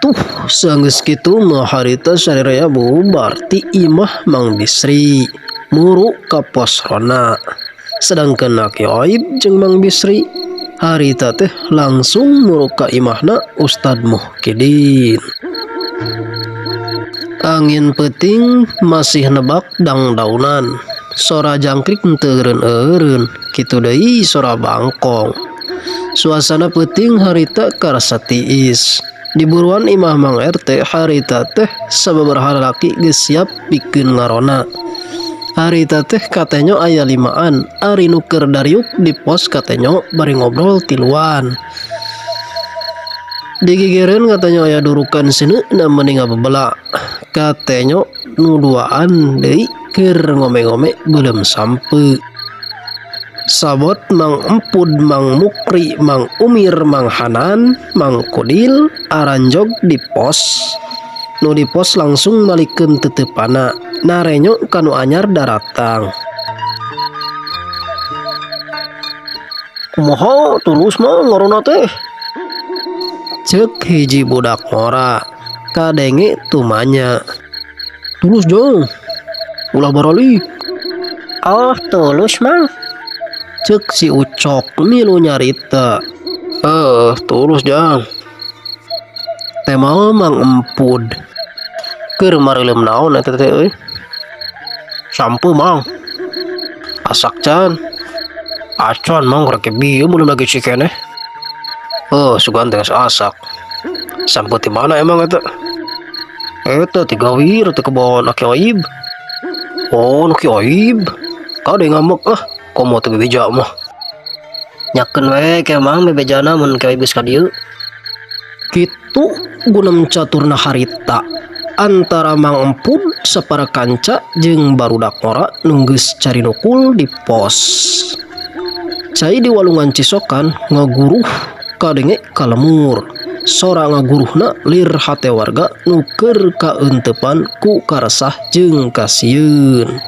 Atuh sanggeus kitu mah harita sarerea bubar ti imah Mang Bisri muru ka pos ronda. Sedangkan Aki Oib jeung Mang Bisri harita teh langsung muru ka imahna Ustad Muhkidin. Angin peuting masih nebak dangdaunan. Sora jangkrik teu eureun-eureun, kitu deui sora bangkong. Suasana peuting harita karasa tiis. Di buruan imah Mang RT harita teh sababaraha lalaki geus siap pikeun ngaronda. Harita teh katenyo aya limaan, ari nu keur dariuk di pos katenyo bari ngobrol tiluan. Di gigireun katenyo aya durukan seuneuna meuni ngabebela. Katenyo nu duaan deui keur ngome-ngome beuleum sampeu. Sabot Mang Empud, Mang Mukri, Mang Umir, Mang Hanan, Mang Kudil aranjog di pos. Nu di pos langsung malikeun teuteupana, narenyo ka nu anyar daratang. Kumaha tulus mah ngaronda teh? Ceuk hiji budak ngora, kadenge tumanya. Tulus jang, ulah baralih. Oh tulus mang. Ceuk si Ucok milu nyarita. Tulus jang. Temal Mang Empud. Keur mareuleum naon eta teh euy? Sampeu mang. Asak can. Acan mang rek bieu mun lagi cikeneh. Oh, sugan teh geus asak. Sampeu ti mana emang eta? Eta ti gawir teh kebon Aki Oib. Oh, nu Ki Oib. Kade ngambek ah, komo teu bebeja mah. Nyakeun we ke mang bebejana mun Ki Oib geus ka dieu. Kitu gunem caturna harita antara Mang Empud sapara kanca jeung barudak ngora nu geus carinukul di pos. Cai di walungan Cisokan ngaguruh kadenge ka lemur. Sora ngaguruhna lir hate warga nu keur kaeuntepan ku karesah jeung kasieun.